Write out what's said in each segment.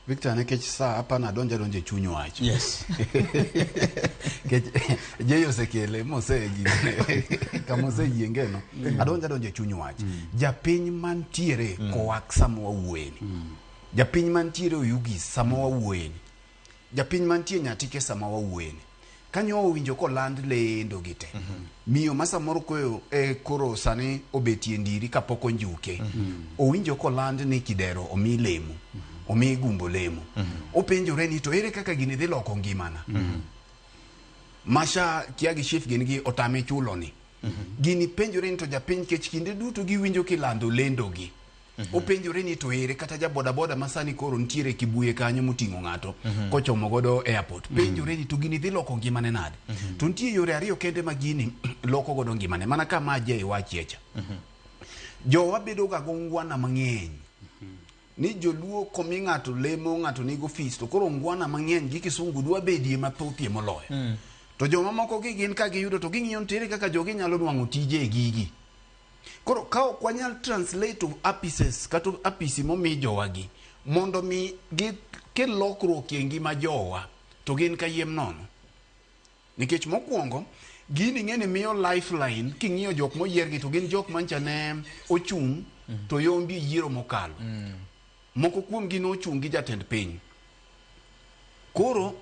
Victor, nikech saa apana adonjo adonjo e chuny wach. Yes. Nikech Jay osekele mose gine kama oseyiengeno. Adonjo adonjo e chuny wach. Japiny mantiere kowak sama wawuoyeni. Japiny mantiere Oyugis sama wawuoyeni. Japiny mantie Nyatike sama wawuoyeni. Kanyo owinjo koland lendo gi te. Miyo ma samoro koyo e koro sani obetie ndiri kapok onjuke. Owinjo koland ni Kidero omi lemo. Omi Gumbo lemo. Openjore ni to ere kaka gini dhi loko ngimana. Masha kia gi shif gin gi otame chulo ni. Gini penjore ni to japiny kech kinde duto giwinjo kilando lendo gi. Openjore ni to ere kata ja boda boda ma sani koro nitiere Kibuye kanyo moting'o ng'ato kochomo godo airport. Penjore ni to gini dhi loko ngimane nade. To nitie yore ariyo kende ma gini loko godo ngimane mana kama Ajay wachie cha. Jowa bedo ga gongwana mang'eny. Ni joluo komi ng'ato lemo ng'ato nigo ofis to koro ngwana mang'eny gi kisungu dwa bedie mathothie moloyo. To joma moko gi gin ka giyudo to ging'iyo ntiere kaka jogi nyalo nwang'o tije e gigi. Koro ka ok wanyal translate of apices kata apisi momi jowagi mondo mi gikel lokruok e ngima jowa to gin kayiem nono. Nikech mokwongo gini ng'eni miyo lifeline king'iyo jok moyier gi to gin jok mancha ne ochung' to yombi e yiero mokalo. Moko kuom gi nochung' gi jatend piny. Koro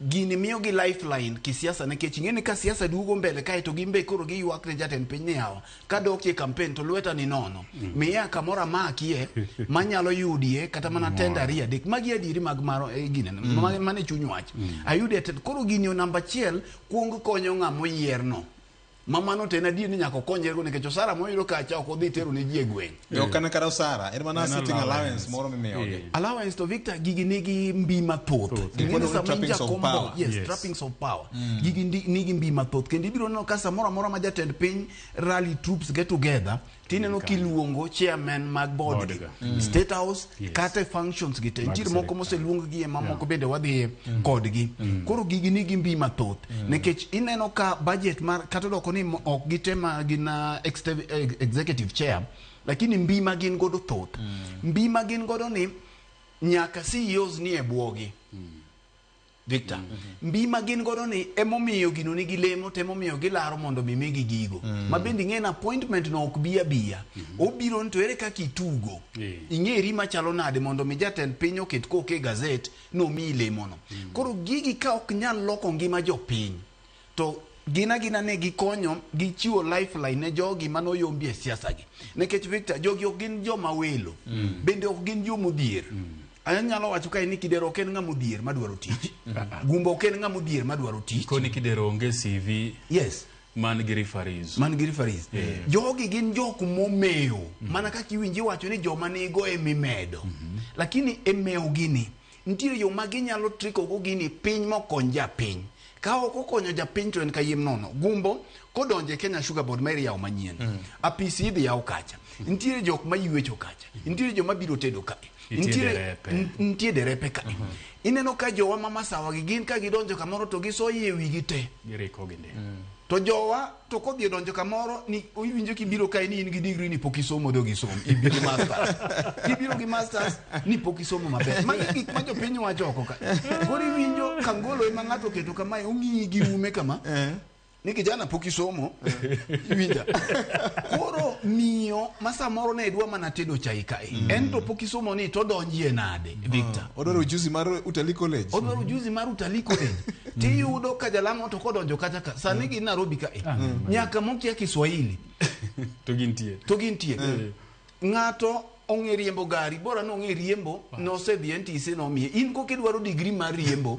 gini miyo gi lifeline kisiasa nikech ing'e ni ka siasa duogo mbele kae to gin be koro giywak ne jatend piny ni yawa kadok e campaign to lweta ni nono. Miya kamoro amakie manyalo yudie kata mana tenda ariyo adek. Magi adieri mag maro e gine mane chuny wach. Ayudie tenda. Koro gini o namba achiel kuong konyo ng'ama oyierno. Ma mano to en adier ni nyaka okonyre nikech osara moyudo kacha ok odhi tero ne ji e gweng'. Be ok en kata osara, en mana En sitting allowance allowance moro mimiyogi. Allowance to Victor gigi nigi mbi mathoth. Thoth. Ing'e ni Gikolo sama in trappings of jakom power. board, yes, Yes. trappings of power. Gigi nigi mbi mathoth kendo ibiro neno ka samoro amora ma jatend piny rally troops get together tineno kiluongo chairman mag board Board gi. ga. State House Yes. kata e functions gi te. Mag Nitiere moko sirikal. moseluong gi e mamoko bende wadhiye kodgi. Koro gigi nigi mbi mathoth nikech ineno ka budget mar kata odoko ni ok gite ma gin executive chair lakini mbi ma gin godo thoth. Mbi ma gin godo ni nyaka CEOs ni e bwogi. Victor, mbi ma gin godo ni emomiyo gino nigi lemo to emomiyo gilaro mondo mi migi gigo. Ma bende ing'e ni appointment no ok bi abiya. Obiro ni to ere kaka itugo. Ing'eri machalo nade mondo mi jatend piny oket koke e gazet nomiyi lemono. Koro gigi ka ok nyal loko ngima jopiny to gin agina ne gikonyo gichiwo lifeline ne jogi manoyombi e siasa gi. Nikech Victor, jogi ok gin joma welo. Bende ok gin jomodhier. Anyalo wacho kae ni Kidero ok en ng'ama odhier madwaro tich. Gumbo ok en ng'ama odhier madwaro tich. Koni Kidero onge CV Yes. man gi referees. Man gi referees. Jogi gin jok momewo. Mana kaka iwinji iwacho ni joma nigo emimedo. Lakini e mewo gini, nitiere yo ma ginyalo triko go gini piny mokony japiny. Ka ok okonyo japiny to en kayiem nono. Gumbo kodonjo e Kenya Sugar Board ma iriyawo manyien. Apisi idhi yaw kacha. Nitiere jok ma ywecho kacha. Nitiere joma biro tedo kae. Nitie derepe. Nitie derepe kae. Ineno ka jowa ma masawa gi gin ka gidonjo kamoro to gisoyo e wigi te. Giriko gi ndi. To jowa to kodhi odonjo kamoro ni iwinjo kibiro kae ni in gi degree ni pok isomo dog isom ibi gi masters. Kibiro gi masters ni pok isomo maber. Magi gik ma jopiny wacho oko ka. Koro iwinjo kangolo ema ng'ato oketo kamae ong'iyi gi ume kama. Ni kijana pok isomo. Iwinja. Koro miyo ma samoro ne dwa mana tedo chai kae. En to pok isomo ni to donjie nade Victor. Odwaro ujuzi mar Utalii College. Odwaro ujuzi mar Utalii College. Tiyudo ka jalang'o to kodonjo kacha ka sani gin Nairobi kae. Nyaka mokia Kiswahili To gintie. to gintie. Ng'ato ong'e riembo gari, bora nong'e riembo, nosedhi NTC nomiye. In koka idwaro degree mar riembo,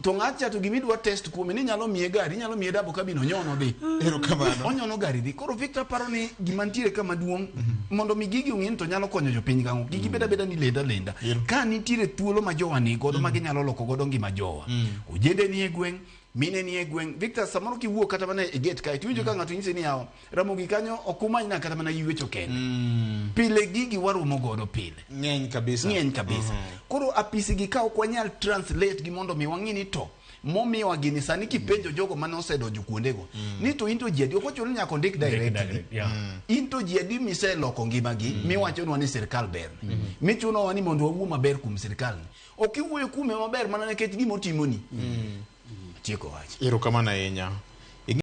to ng'acha to gimidwa test kuome ni nyalo miye gari, inyalo miye double cabin onyono dhi. Erokamano. Onyono gari dhi. Koro Victor paro ni gima nitiere ka maduong' mondo mi gigi ong'e ni to nyalo konyo jopiny gang'o. Gigi beda beda ni lenda lenda. Ka nitiere thuolo ma jowa ni godo ma ginyalo loko godo ngima jowa. Ojende ni e gweng', mine ni e gweng'. Victor samoro kiwuok kata mana e gate kae tiwinjo ka ng'ato nyisi ni yawa Ramogi kanyo ok umanyna kata mana ywecho kende. Pile gigi waromo godo pile. Ng'eny kabisa. Ng'eny kabisa. Koro apisi gi ka ok wanyal translate gi mondo mi wang'i ni to Momiwa gini sani kipenjo jogo mane osedonjo kuondego ni to in to ji adi, ok ochuno ni nyaka ondik directly. Direct, yeah. In to ji adi miseloko ngimagi miwachonwa ni sirikal ber, michunowa ni mondo wawuo maber kuom sirikal ni? Ok iwuoyo kuome maber mana nikech gima otimoni. Tieko wach. Erokamano ahinya.